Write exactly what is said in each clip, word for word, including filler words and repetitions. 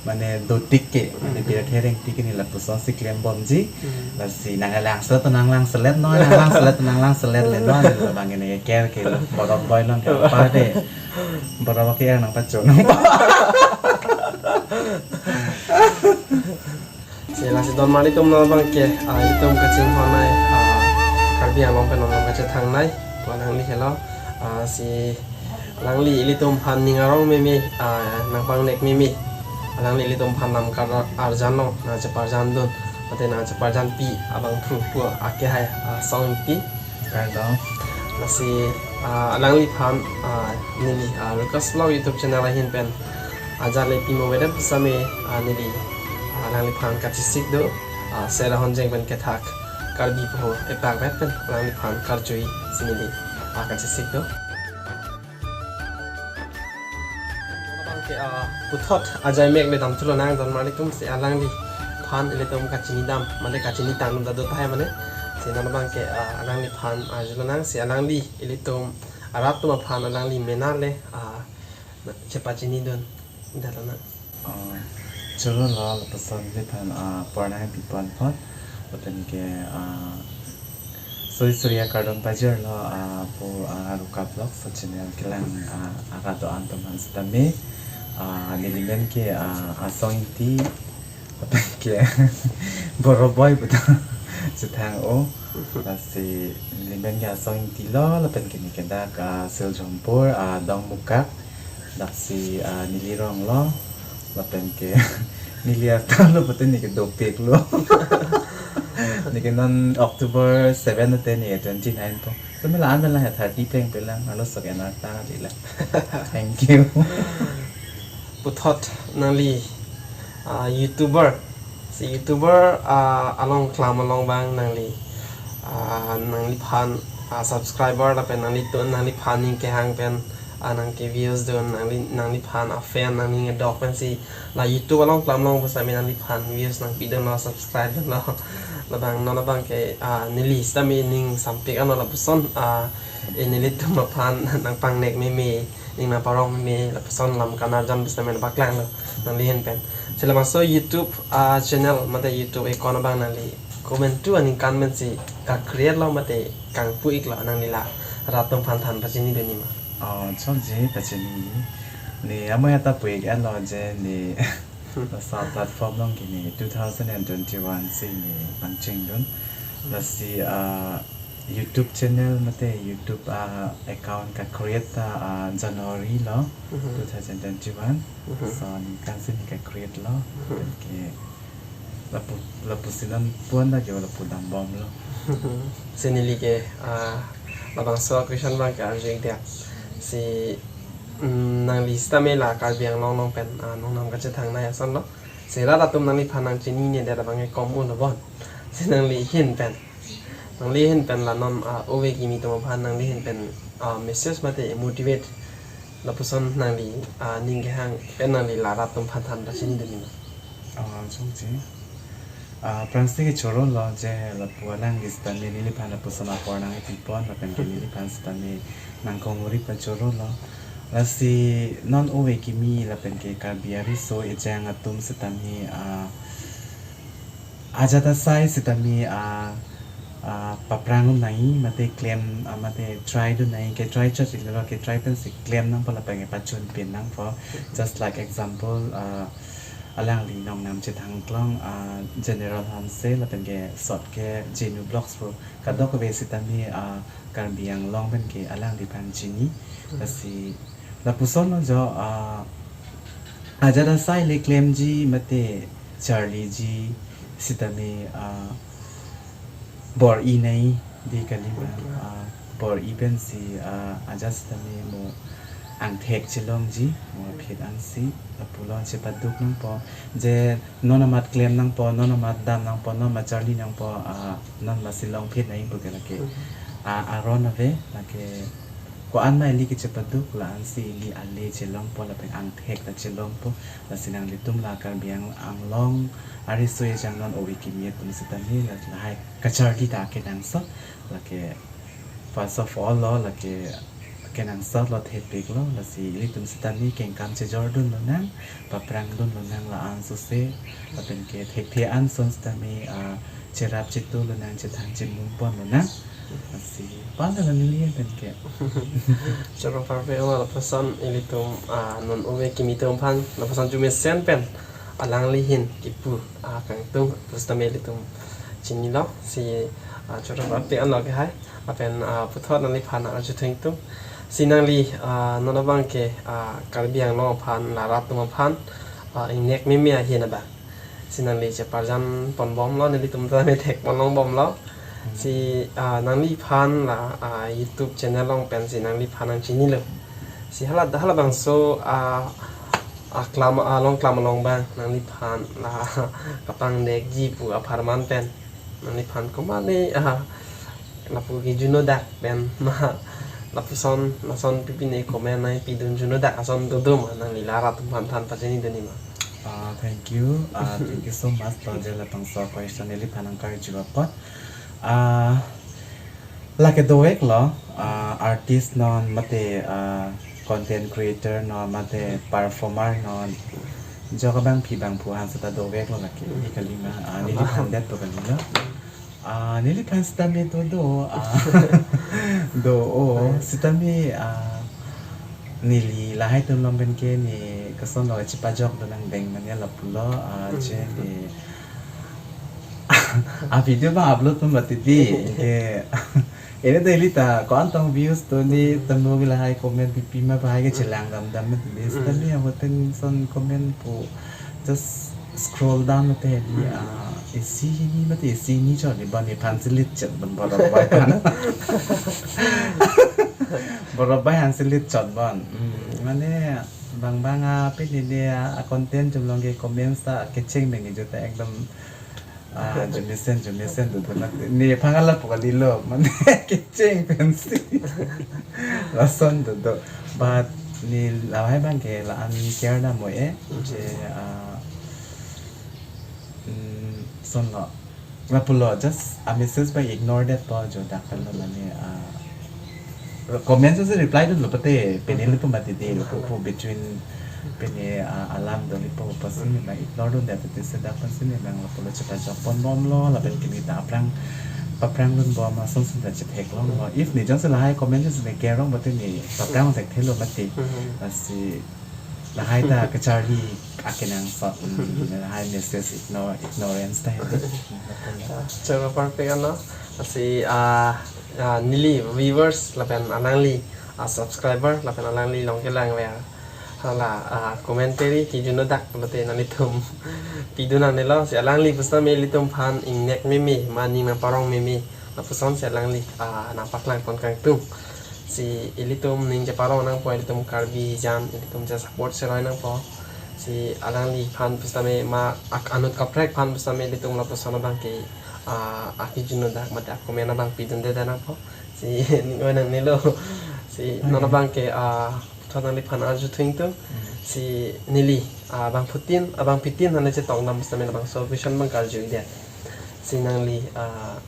Mane dotik ke, mane Hmm. Birthe Rengpi ke ne lapuson si klem bomji. Hmm. Lasi nanglang selet, nanglang selet non, nanglang selet, nanglang selet le non, labang ke ne ker ke lo, borok boy long ke apa de. Borok ke nangpachun nangpa. Si lasi don mari atum non abang ke, ah, itum kachinghon nai, ah, Karbi Anglong pen non kachethangnai, pu alangli helo, ah, si alangli ilitum aphan ning arong meme, ah, nangpangnek meme, alangli ilitum aphan lam kar arjan long, nangcheparjan dun, mate nangcheparjan pi abangphu pu akehai, ah, Asong Ingti. Kardom. Lasi, ah, alangliphan, ah, neli, ah, Lucas Vlog YouTube channel ahin pen ajat le pimo avedet pusitame, ah, neli, ah, alangliphan kachesik do, ah, Sera Honjeng pen kethak Karbi poho epak vet pen alangliphan karjui si neli, ah, kachesik do. Abang ke, ah, puthot ajaimek le damthu lonang don mari atum si alangliphan ilitum kachini dam, mane kachini tang dam ta do tahai mane. Si non abang ke, ah, alangliphan arju lonang si alangli ilitum arat atum aphan alangli mena le, ah, chepachini dun. Dak lonang. Ah, choro lo lapuson neliphan, ah, apor nangpipon apot. Lapen ke, ah, suri suri akardom pajirlo, ah, pu, ah, Ruka Vlogs channel kelang, ah, akado-an atum aphan sitame. Ah, neli men ke, ah, Asong Ingti, lapen ke Borok boy puta chethang o. Lasi neli men ke Asong Ingti lo, lapen ke ne ke dak, ah, Siljompur, ah, Dongmukak. Daksi, ah, neli rong lo, lapen ke neli ata lo pute ne ke dopik lo. Ne ke non October seven ate ne twenty nine po. So mela an mela ya thirty pleng pelang, alo sok enar ta di la. Thank you. Puthot nangli, ah, YouTuber. Si YouTuber, ah, along klam along abang nangli, ah, nangliphan, ah, subscriber lapen nangli to nangliphan ning kehang pen, ah, nang ke views dun nangli, nangliphan a fan nangli ngedok pensi la YouTube along klam along pusitame nangliphan views nangpi dunlo, subscribe dunlo. Labang non abang ke, ah, neli sitame ning sampik ano lapuson, ah, e nelitum aphan nangpangnek meme, ning nangparong meme, lapuson lam kanarjan pusitame nangpaklang lo, nangli ahin pen. Si labangso YouTube, ah, channel mate YouTube account abang nangli komantu aningkan pensi ka-create lo mate kangpu-ik lo, nangli la rat atum aphan than pachini dun nima? Oh, chokji pachini. Ne amoi ata pu-ik lo je ne laso platform along ke ne two thousand and twenty-one si ne pangcheng dun. Lasi, ah, YouTube channel mate YouTube, ah, account ka-create ta, ah, January lo, Mhm. two thousand twenty-one. Mhm. So ningkan si ne ka-create lo. Mhm. Ke lapu, lapusi non pon ta ke lapu dambomlo. Si neli ke, ah, labangso question abang ke arju-ik dia. Si, mm, nangli sitame la Karbi Anglong along pen, ah, nongnam kachethangnei ason lo. Si rat atum nangliphan nangchinine det abang ke kom un lo bon. Si nangli ahin pen, nangli ahin pen la non, ah, ove kimi atum aphan nangli ahin pen, ah, message mate motivate lapuson nangli, ah, ning kehang pen nangli la rat atum aphan than pachini dun nima? Ah, chokji. Ah, aphrangsi ke choro lo je lapu alangli sitame neliphan lapuson apor nangpipon lapen ke neliphan sitame nangkonguri pachoro lo. Lasi non ove kimi lapen ke Karbi ariso ejang atum sitame, ah, ajat asai sitame, ah, ah, paphrang un nangji mate klem, ah, mate try dun nangji, ke try chot si lelo ke try pensi klem nangpo lapen ke pachun pin nangpo. Just like example, ah, alangli nongnam chethang klong, ah, General Hanse lapen ke sot ke Genu Vlogs pu kadokave sitame, ah, Karbi Anglong pen ke alangliphan chini. Lasi lapuson lo jo, ah, ajat asai le klemji mate charliji sitame, ah, bor-i nangji di kali ma, ah, bor-i pensi, ah, ajat sitame mo angthek chelongji, mo aphi ansi lapulo chepaduk nangpo je non amat klem nangpo, non amat dam nangpo, non amat charli nangpo, ah, non lasi longphit nangji pu ke lake, ah, aron ave, lake ko-an ma ili kechepaduk la ansi ili ale chelongpo lapen angthek ta chelongpo. Lasi nanglitum la Karbi Ang-, Anglong ariso ejang non ove kimi atum sitame la lahai kacharli ta kenangsot. Lake first of all lo, lake kenangsot lo, thepik lo, lasi ilitum sitame kengkam chejor dun lonang, paprang dun lonang la-an sose, lapen ke thekthe an ason sitame, ah, cherap chetu lonang, chethan chemung pon lonang. Lasi, pala la neli pen ke. Choro parpik lo, lapuson ilitum, ah, non ove kimi atum aphan, lapuson arjumesen pen alangli ahin kipu, ah, kangtung pusitame ilitum chinilo, si, ah, choro parpik lo ke hai, lapen, ah, puthot nangliphan arju thengtung. Si nangli, ah, non abang ke, ah, Karbi Anglong aphan, la rat atum aphan, ah, ingnek meme ahin abang si nangli cheparjan pon bomlo, nelitum ta methek pon long bomlo. Si, ah, nangliphan la, ah, YouTube channel along pensi nangliphan nangchinilo. Si hala, halabangso, ah, aklam, along klam along abang nangliphan la kapangdekji pu apharman pen nangliphan komatne, ah, lapu kijuno dak pen ma, lapuson, lason pipine comment nangpidun juno dak ason dodo ma, nangli la rat atum aphan than pachini dunji ma? Ah, thank you. Ah, thank you so much to je labangso question neliphan nangkarju apot. Ah, lake dovek lo, ah, artist non mate, ah, content creator non mate performer non, jok abangpi bangphu aphan seta dovek lo lake. Ni kali ma, ah, neliphan det to kali lo. Ah, neliphan sitame dodo, ah, do-o, sitame, ah, neli lahai atum along pen ke ne koson lo chepajok do nangdeng mane lapulo, ah, je ne, ah, video abang upload pon mati di, ke, ini daily ta, ko-an tong views do ne, tangno ke lahai comment pipi ma, bahai ke chelang dam dam mati di, sitame ahut pen ason comment pu, just scroll down mate di, ah, isi hini mate isi hini chot di, bang nephan si lit chot bang, Borok Bai aphan. Borok Bai aphan si lit chot bang. Hmm, mane bang bang, ah, pini ne, ah, content atum along ke comments ta kecheng nangji ta ekdom, ah, arjumesen, arjumesen dodo mati. Nephan lapu kalilo, mane kecheng pensi. Lason dodo. But ne lahai abang ke la-an care dam mo e. Je, ah, mm, ason lo. Lapulo, just a message abang ignore det po, jo dak pen lo mane, ah, comment si reply dunlo pute, pine le pu mati di, lapu pu between pine, ah, alam do le pu pusi ne abang ignore dun det pute, si dak pensi ne abang lapulo chepajok pon bomlo, lapen kimi ta paprang, paprang dun bom ason ason ta chethek longlo. If ne jongsi lahai comment si ne care long pute ne paprang thekthelo mati. Lasi lahai ta kacharli akenangsot, mm, lahai message ignore, ignorance ta hedi. Ah, choro parpik lo. Lasi, ah, ah, neli viewers lapen alangli, ah, subscriber lapen alangli along kelang ver, hala, ah, commentary kijuno dak pulote nanglitum pidun nangnelo, si alangli pusitame ilitum aphan ingnek meme, maning nangparong meme, lapuson si alangli, ah, nangpaklang pon kangtung. Si ilitum ning cheparong nangpo, ilitum Karbi jan, ilitum chesupport seroi nangpo. Si alangliphan pusitame ma ak-, anut kaprek aphan pusitame ilitum lapuson abang ke, ah, akijuno dak mate a-comment abang pidunde dak nangpo. Si ning oi nangnelo. Si non abang ke, ah, puthot nangliphan arju thengtung. Si neli, ah, bangphutin, ah, bangphutin hane chetong dam pusitame labangso question abang karju det. Si nangli, ah,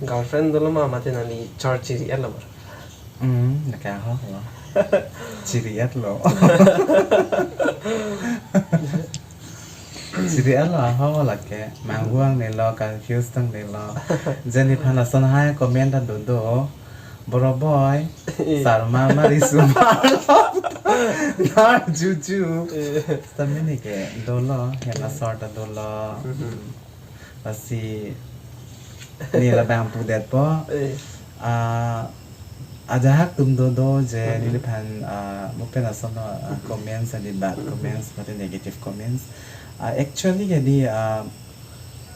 girlfriend dolo ma mate nangli chor chiri-et lo ma? Hmm, lake ahok lo. Chiri-et lo. Chiri-et lo, ahok lo lake. Manghu nangnelo, confuse nangnelo. Je nephan lason hai comment ta dodo. Borok Boi, Sarma ma riso ma lo. Nar juju. Sitame ne ke dolo, hena sort ta dolo. Lasi ne labang pu det po. Eh. Ah, ajahak atum dodo je neliphan, ah, mo pen ason, ah, comments adi bad comments mate negative comments. Ah, actually ke di, ah,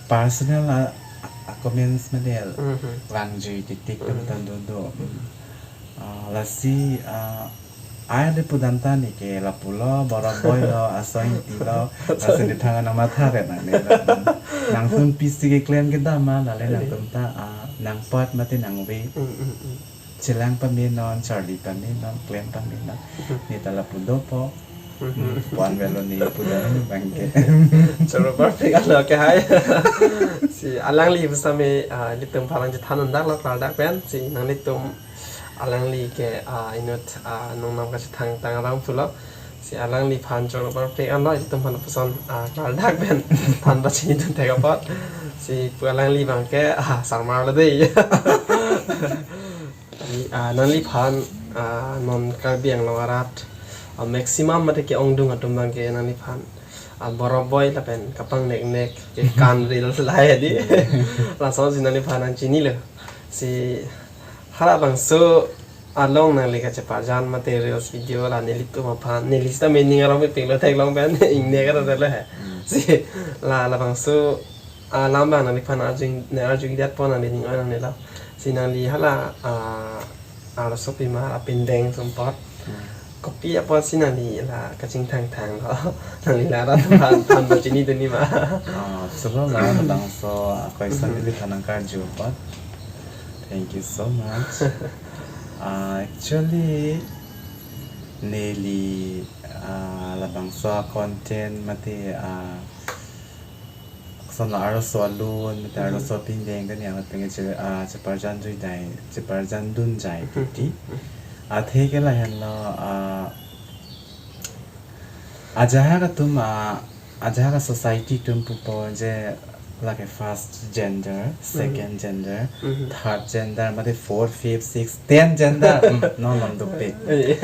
personal, ah, ah, comments mate vangji titik atum ta dodo. Ah, lasi, ah, ai le pudam ta ne ke lapulo, Borok Boi lo, aso ingti lo, lasi ne thang nangmatha ret nangnelo. Nangtum pisi keklem kedam ma, lale nangtum ta, ah, nangpot mate nangve. Chelang pame non, charli pame non, klem pame non. Ne ta lapu dopo. Pon velo ne pudam abang ke. Choro parpik lo ke hai. Si alangli pusitame, ah, ilitum aphan nangchethan un dak lo klardak pen. Si nanglitum Alangli ke, ah, inut, ah, nongnam kachethang tang rang pulo. Si alangliphan choro parpek anlo, itum aphan lapuson, ah, klardak pen than pachini dun thek apot. Si pu alangli abang ke, ah, sarmar lo dei. Di, ah, nangliphan, ah, non Karbi Anglong arat, ah, maximum mate ke-ongdung atum abang ke nangliphan, ah, Boroboi lapen kapangnek nek ke kan reel lahai di. Lason si nangliphan nangchinilo. Si halabangso along nangli kacheparjan mate reels video la nelitum aphan, neli sita meaning arong pipiklo theklong pen ingnek arong le he. Si la labangso alam abang nangliphan arju, ne arju-idet pon nangli ning oi nangnelo. Si nangli hala, ah, arloso pima apindeng sumpot. Hmm. Kopi apot si nangli la kachingthang thanglo. Nangli la rat than than pachini dun ni ma. Ah, choro la labangso, ah, question Hmm. neliphan nangkarju apot. Thank you so much. Ah, actually, neli, ah, labangso content mate, ah, koson lo arloso alun, mate Hmm. arloso pindeng kan yang pengen che, ah, cheparjan jui dai, cheparjan dun jai Hmm. titi. Athe ke lahenlo, ah, ajahak atum, ah, ajahak a society atum pupo je lake first gender, second Mhm. gender, Mhm. third gender, mate fourth, fifth, sixth, ten gender. Hmm, non non dopik. Iya.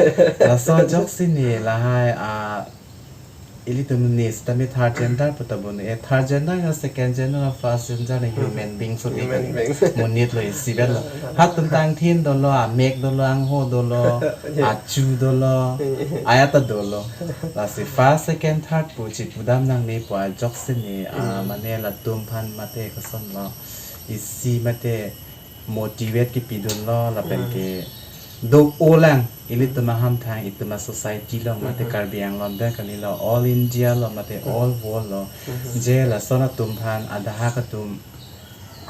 Laso ajoksi ne lahai, ah, ilitum ne sitame third gender pu ta bun. Eh, third gender na second gender na first gender na Hmm. human being so Human being. Monit lo, isi vet lo. Iya. Hatum tangthin dolo, amek dolo, angho dolo, Iya. achu dolo, Iya. ayata dolo. Lasi first, second, third pu chipudam nangne pu ajoksi ne, ah, Hmm. mane latum aphan mate koson lo. Isi mate motivate kepidunlo lapen Hmm. kedo-o lang ilitum ahamthang, itum a society along mate Hmm. Karbi Anglong pen kali lo, all India lo mate Hmm. all world lo. Hmm. Je lason atum aphan, adahak atum,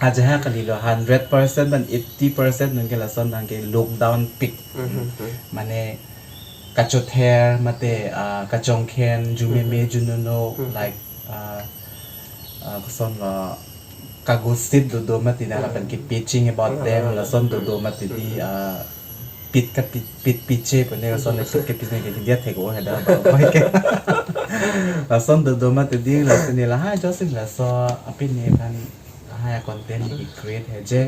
ajahak kali lo, hundred percent pen eighty percent nangke lason nangke look down pik. Hmm. Mane kachother mate, ah, kachongkhen, jumeme, Hmm. junono, Hmm. like, ah, ah, koson lo, kagossip dodo mati na Hmm. lapen ke pitching about Hmm. them, lason dodo mati di, Hmm. ah, pit ka pit, pit piche pune lason Hmm. pit ke pit ne ke dia thek o heda ba ke. Lason dodo mati di, lason ne lahai ajoksi laso apin nephan lahai content ne ke-create he je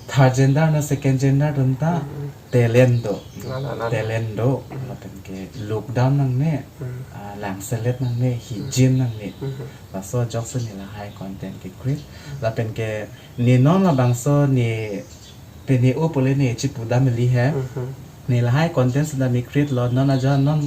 third gender na second gender atum ta Hmm. talent do. Na, na, na, na. Talent do. Hmm. Lapen ke look down nangne, Hmm. ah, langselet nangne, Hmm. hijin nangne. Hmm. Laso ajoksi ne lahai content ke-create. Lapen ke ne non labangso ne pine o pule ne chipudam ili he. Hmm. Ne lahai content sita ne create lo, non aja non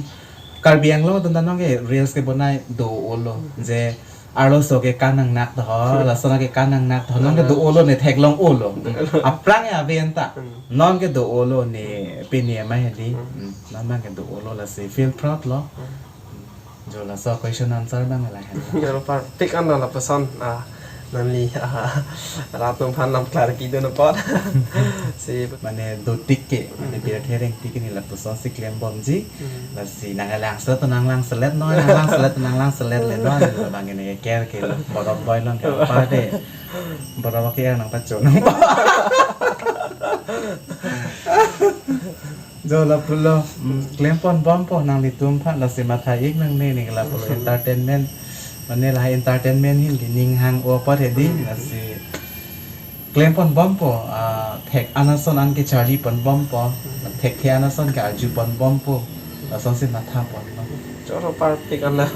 Karbi Anglong atum ta non ke reels kebonai do-o lo. Hmm. Je arloso ke kan nangnak tho, Hmm. lason ke kan nangnak tho, non ke Hmm. do-o lo, ne theklong-o lo. Hmm. Aphrang ya ave anta. Hmm. Non ke do-o lo ne pine ma hedi. Hmm. Hmm. Non abang ke do-o lo, lasi feel proud lo. Hmm. Jo laso question answer abang lahen. Choro parpek anlo lapuson, ah, nangli, ah, rat atum aphan nangklarify dun apot. Si mane dotik ke, mane Hmm. pirthe rengtik ke ne lapuson si klembomji. Hmm. Lasi nang langselet to nang langselet noi, nang langselet to nang langselet le noi, labang ke ne ke care ke lo, Boroboi along ke apa de. Boroboi ke nangpachonong. Jo lapulo, mm, klempon bompo nanglitum aphan, lasi matha-ik nangne ne lapulo Hmm. entertainment. Mane lahai entertainment ahin ke ning hang-o apot hedi, Hmm. lasi klempon bompo, ah, thek an ason an ke charlipon bompo, Hmm. thekthe an ason ke arjupon bompo, lasonsi mathaponlo. Choro parpek anlo.